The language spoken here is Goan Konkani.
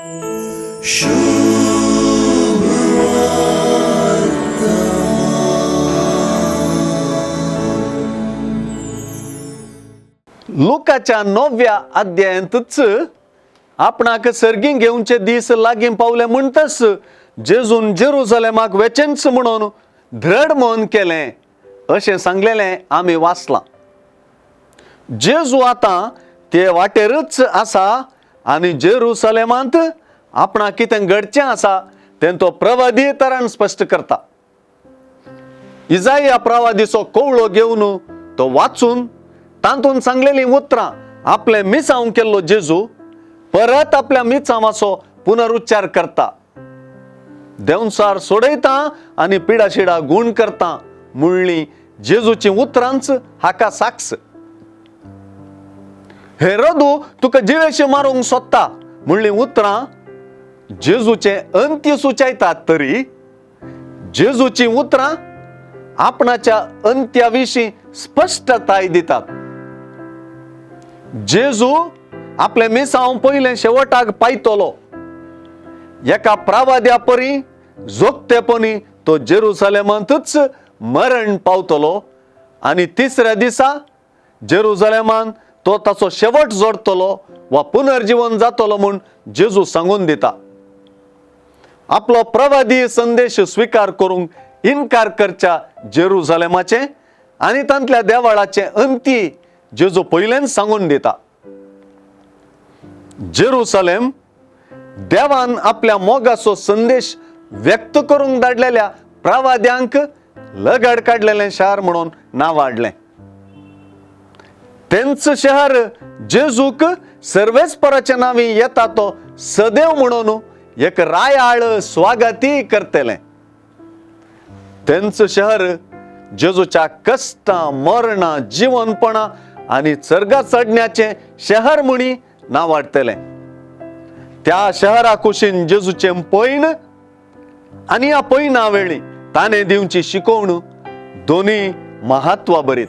लुकाच्या 9व्या अध्यायांतच आपणाक सर्गीं घेवचे दीस लागीं पावले म्हणटच जेजून जेरुजलेमाक वेचेंच म्हणून धड मन केलें अशें सांगलेलें आमी वाचलां. जेजू आतां ते वाटेरच आसा आनी जेरुसलेमांत आपणाक कितें घडचें आसा तें तो प्रवादी तरान स्पश्ट करता. इजाया प्रवादीचो कवळो घेवन तो वाचून तातूंत सांगलेलीं उतरां आपलें मिसांव केल्लो जेजू परत आपल्या मिसांवाचो पुनरुच्चार करता. देंवचार सोडयता आनी पिडाशिडा गूण करता म्हणली जेजूची उतरांच हाका साक्ष. हेरोदू तुका जिवेशी मारूंक सोदता म्हणली उतरां जेजूचें अंत्य सुचयतात तरी जेजूची उतरां आपणाच्या अंत्या विशीं स्पश्टताय दितात. जेजू आपलें मिसांव पयलें शेवटाक पायतलो. एका प्रावाद्या परी जोगतेपणी तो जेरुसलेमांतच मरण पावतलो आनी तिसऱ्या दिसा जेरुसलेमान तो ताचो शेवट जोडटलो वा पुनर्जीवन जातलो म्हूण जेजू सांगून दिता. आपलो प्रवादी संदेश स्विकार करूंक इनकार करच्या जेरुसलेमाचें आनी तांतल्या देवळाचें अंती जेजू पयलेंच सांगून दिता. जेरुसलेम देवान आपल्या मोगाचो संदेश व्यक्त करूंक धाडलेल्या प्रवाद्यांक लगड काडलेलें शार म्हणून नांव हाडलें. तेंच शहर जेजूक सर्वेस्पराच्या नांवी येता तो सदैव म्हणून एक रायाळ स्वागती करतलें. तेंच शहर जेजूच्या कश्टां मरणां जिवनपणां आनी सर्गा चडण्याचें शहर म्हणी नांव हाडटलें. त्या शहरा कुशीन जेजूचें पयण आनी ह्या पयणा वेळी ताणें दिवची शिकवण दोनी महत्वा बरीत.